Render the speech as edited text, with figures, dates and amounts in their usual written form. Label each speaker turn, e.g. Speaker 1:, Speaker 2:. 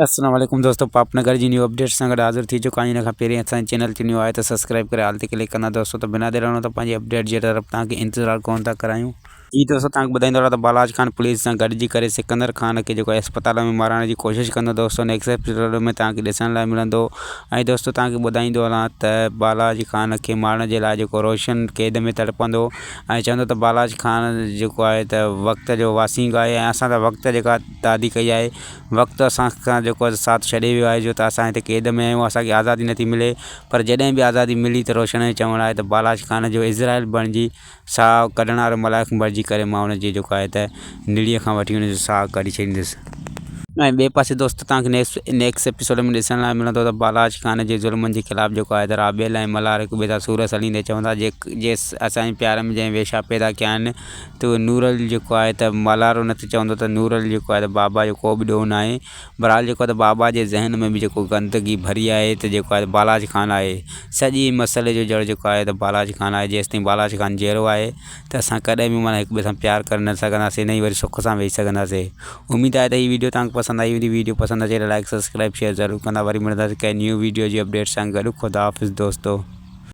Speaker 1: السلام عليڪم دوستو پاپ نگر جي نيو اپڊيٽ سان گڏ حاضر ٿي چڪا آهيون ان کان پهرين اسان جي چينل تي نيو آهي ته سبسڪرائب ڪري آل تي ڪلڪ ڪندا دوستو ته بنا دير ته پنهنجي اپڊيٽ جي طرف توهان کي انتظار ڪون ٿا ڪرايون. جي دوستو توهان کي ٻڌائيندو رهان ته بالاچ خان پوليس سان گڏجي ڪري سڪندر خان کي جيڪو اسپتال ۾ مارائڻ جي ڪوشش ڪندو دوستو نيڪسٽ ايپيسوڊ ۾ توهان کي ڏسڻ لاء ملندو ۽ دوستو توهان کي ٻڌائيندو هلان ته بالاچ خان کي مارڻ جي لاء جيڪو روشن قيد ۾ تڙپندو ۽ چوندو ته بالاچ خان جيڪو آهي ته وقت جو واسينگ آهي ۽ اسان ته وقت جيڪا تعدي ڪئي آهي وقت اسان کان جيڪو آهي ساٿ ڇڏي ويو آهي جو ته اسان هتي قيد ۾ آهيون اسان کي آزادي نٿي ملي پر جڏهن به آزادي ملي ته روشن جو چوڻ آهي ته بالاچ خان جو عزرائيل بڻجي ساهه ڪڍڻ وارو ملائڪ بڻجي ڪري مان ان جي جيڪو آهي ته نڙيء کان وٺي ان جو ساهه ڪڍي ڇڏيندس. ۽ ٻئي پاسي دوست توهان کي نيڪسٽ ايپيسوڊ ۾ ڏسڻ لاء ملندو ته بالاچ خان جي ظلمن جي خلاف جيڪو آهي ته رابيل ۽ ملهار هڪ ٻئي سان سور سليندي چوندا جي اسان جي پيار ۾ جنهن ويشاهه پيدا ڪيا آهن ته نورل جيڪو آهي ته مالهار ان تي چوندو ته نورل جيڪو آهي ته بابا جو ڪو به ڏوهه ناهي بھرحال جيڪو آهي ته بابا جي ذهن ۾ به جيڪو گندگي ڀري آهي ته جيڪو آهي ته بالاچ خان آهي سڄي مسئلي جو جڙ جيڪو آهي ته بالاچ خان آهي جيستائين بالاچ خان جيئرو آهي ته اسان ڪڏهن به معنيٰ هڪ ٻئي سان پيار ڪري نه سگهنداسين نه ئي وري سک سان ويهي سگهنداسين اميد آهي ته هي ويڊيو توهان کي پسند آئي هوندي ويڊيو پسند اچي ته لائڪ سبسڪرائب شيئر ضرور ڪندا وري ملنداسين ڪنهن نيو ويڊيو جي اپڊيٽ سان گڏ خدا حافظ دوستو.